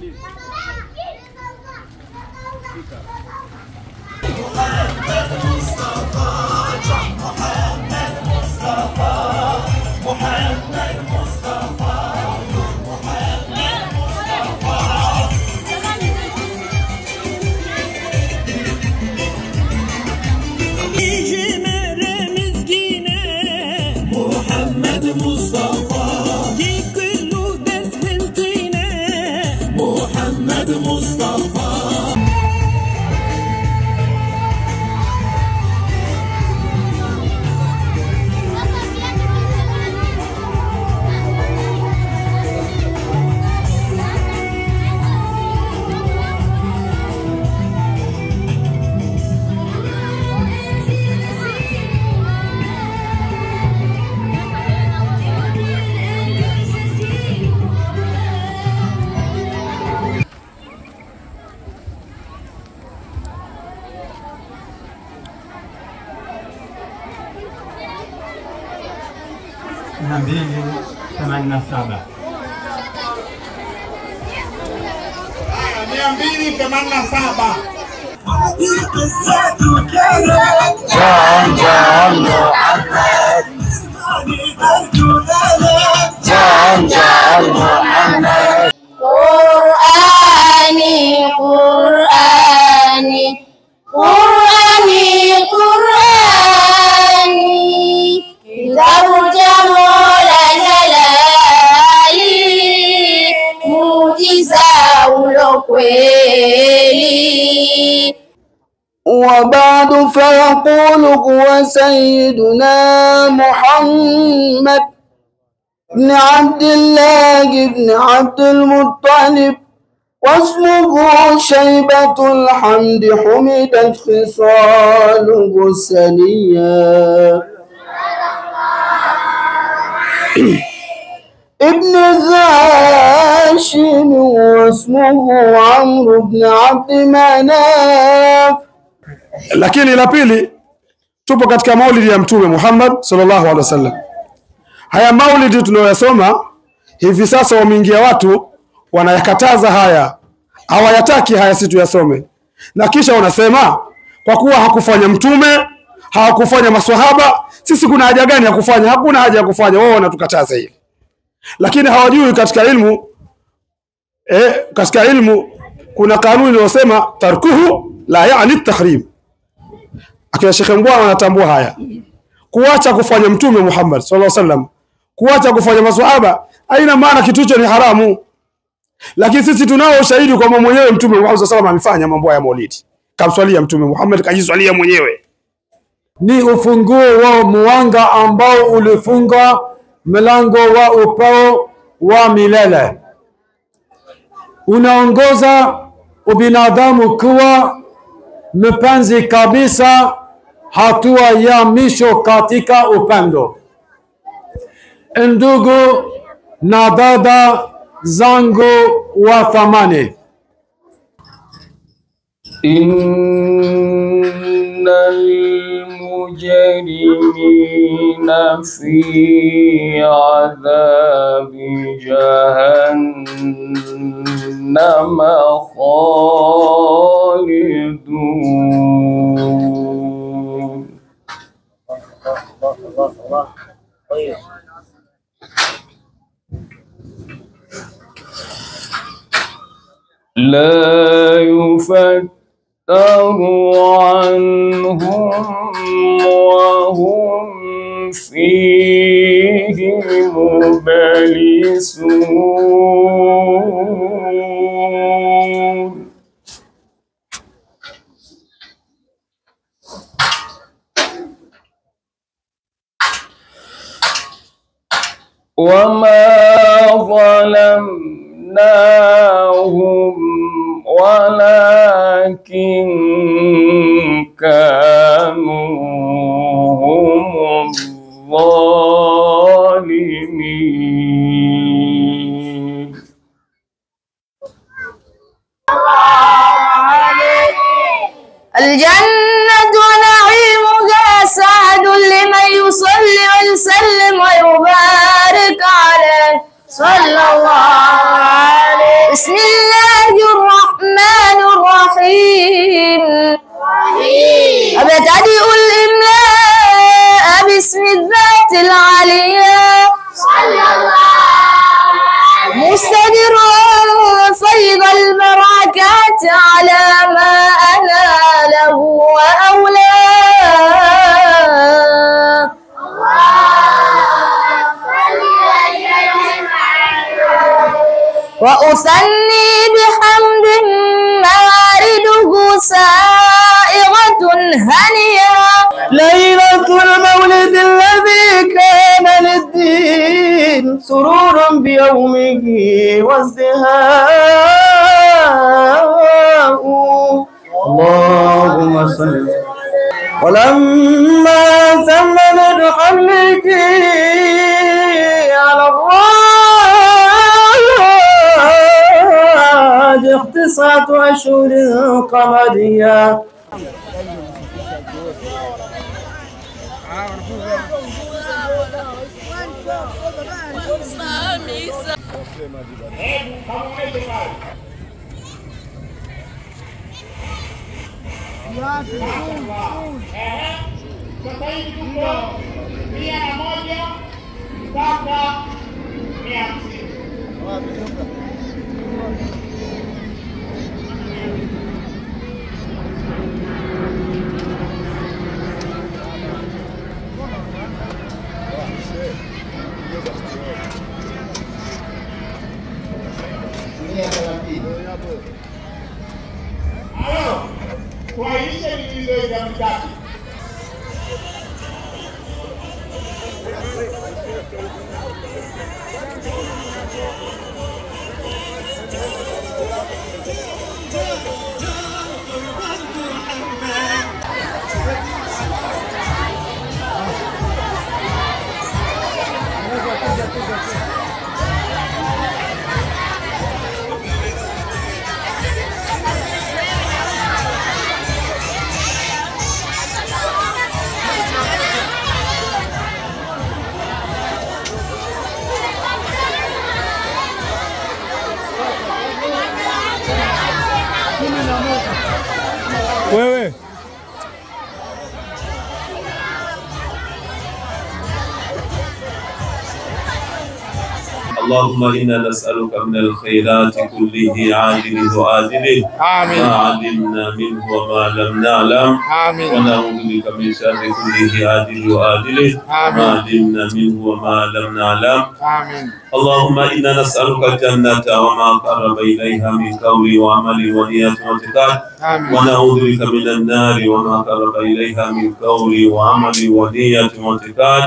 287. 287. John John Muhammad, John John Muhammad. Qur'ani Qur'ani Qur'ani Qur'ani, kitabu cha Mola Jalali, muujiza ulo kweli. وبعد فيقول هو سيدنا محمد بن عبد الله بن عبد المطلب، واسمه شيبة الحمد، حمدت خصاله السنية. ابن هاشم واسمه عمرو بن عبد مناف. Lakini la pili, tupo katika maulidi ya Mtume Muhammad sallallahu alaihi wasallam. Haya maulidi tunayoyasoma hivi sasa, wameingia watu wanayakataza haya, hawayataki haya si tuyasome, na kisha wanasema kwa kuwa hakufanya mtume, hawakufanya maswahaba, sisi kuna haja gani ya kufanya? Hakuna haja ya kufanya, wao wanatukataza hili. Lakini hawajui katika ilmu, katika ilmu kuna kanuni inayosema tarkuhu la yaani tahrim. Akina Sheikh Mbwana wanatambua haya. Kuacha kufanya Mtume Muhammad sallallahu alaihi wasallam, kuacha kufanya maswahaba haina maana kitu hicho ni haramu. Lakini sisi tunao ushahidi kwamba mwenyewe Mtume Muhammad sallallahu alaihi wasallam amefanya mambo ya maulidi. Kamswalia Mtume Muhammad, kajiswalia mwenyewe. Ni ufunguo wa mwanga ambao ulifunga mlango wa upao wa milele. Unaongoza ubinadamu kuwa mpenzi kabisa, hatua ya misho katika upendo. Ndugu na dada zangu wa thamani, innal mujrimina fi adhabi jahannama khalidun. لا يفتر عنهم وهم فيه مبلسون. وما ظلمناهم ولكن كانوا هم الظالمين. الجنة ونعيمها سعد لمن يصلي ويسلم ويبارك عليه صلى الله عليه. بسم الله الرحيم. أبتدئ الإملاء باسم الذات العليا مستدرا فيض البركات على ما أناله وأولاه. وأثني بحمد موارده سائغة هنيا. ليلة المولد الذي كان للدين سرور بيومه وازدهاء. اللهم صل. ولما تم من حمله على الراجح 9 أشهر قمرية. Sasa hivi tuko 101 mpaka 150. Halo, tuainishe mitindo ya mitatu. Wewe اللهم إنا نسألك من الخيرات كله عاجله وآجله ما علمنا منه وما لم نعلم، ونعوذ بك من شر كله عاجله وآجله ما علمنا منه وما لم نعلم. اللهم إنا نسألك الجنة وما قرب إليها من قول وعمل ونية واعتقاد، ونعوذ بك من النار وما قرب إليها من قول وعمل ونية واعتقاد.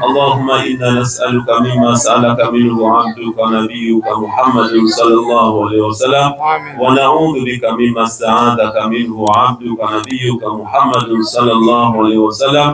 اللهم إنا نسألك مما سألك منه عبدك نبيك محمد صلى الله عليه وسلم، ونعوذ بك مما استعاذك منه عبدك نبيك محمد صلى الله عليه وسلم.